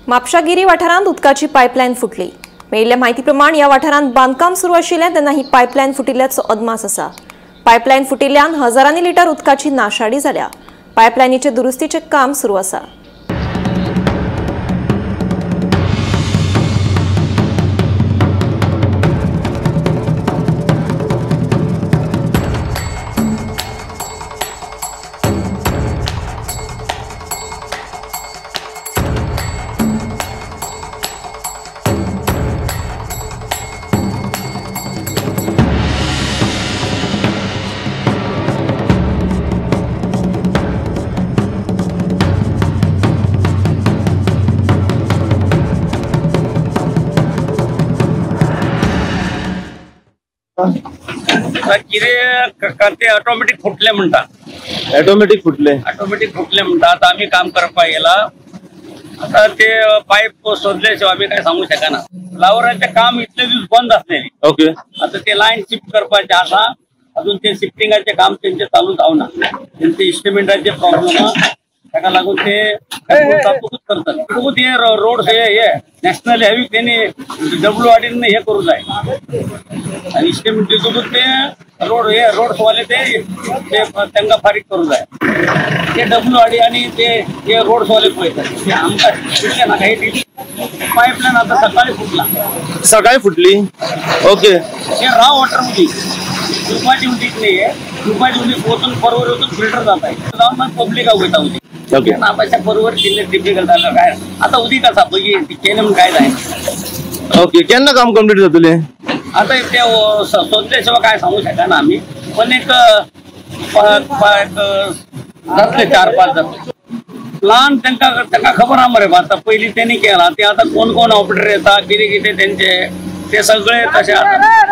म्हापशा गिरी वाठारांत उदकाची पायपलायन फुटली. मेळिल्ल्या म्हायती प्रमाण ह्या वाठारांत बांदकाम सुरू आशिल्लें तेन्ना ही पायपलायन फुटिल्ल्याचो अदमास आसा. पायपलायन फुटिल्ल्यान हजारांनी लिटर उदकाची नाशाडी जाल्या. पायपलायनीचे दुरुस्तीचें काम सुरू आसा. कितें ते ऑटोमॅटीक फुटले म्हणटा. ऑटोमॅटीक फुटले, ऑटोमॅटीक फुटले म्हणटा. आतां आमी काम करपाक गेला, आतां ते पायप सोदले शिवाय आमी काय सांगू शकना. फ्लावराचें काम इतले दीस बंद आसलेलें. ओके, आतां ते लायन शिफ्ट करपाचें आसा, अजून ते शिफ्टिंगाचें काम तेंचें चालू जावना. तेंचे इन्स्ट्रुमेंटाचे प्रॉब्लम आहा, ताका लागून ते तातूंतच करतले. म्हणटकूच हे रोड हे नॅशनल हायवे तेणी डब्ल्यू आर हे करूं जाय आनी इन्स्ट्रुमेंट दितकूच ते रोड हे रोड्सवाले ते तांकां फारीक करूं जाय. ते डब्ल्यू आर डी आनी ते हे रोड्सवाले पळयतात. ते आमकां इतलें नाका. हे पायपलायन आतां सकाळी फुटला. सकाळी फुटली. ओके, हे राव वॉटर उदीक, पिवपाचें उदीक न्ही, हे पिवपाचें उदीक वचून परवर वचून फिल्टर जाता, जावन मागीर पब्लिकाक वयता उदीक. ओके, आतां परवर कितलें डिफिकल्ट जालें काय आतां उदीक आसा पळय केलें म्हूण काय जायना. ओके, केन्ना काम कंप्लीट जातलें? आतां ते सोदले शिवाय काय सांगू शकना आमी, पण एक जातले 4-5 जातले प्लान. तांकां तांकां खबर आहा मरे. आतां पयलीं तेणी केलां ते आतां कोण कोण ऑपरेटर येता कितें कितें तेंचे ते सगळे तशें आसा.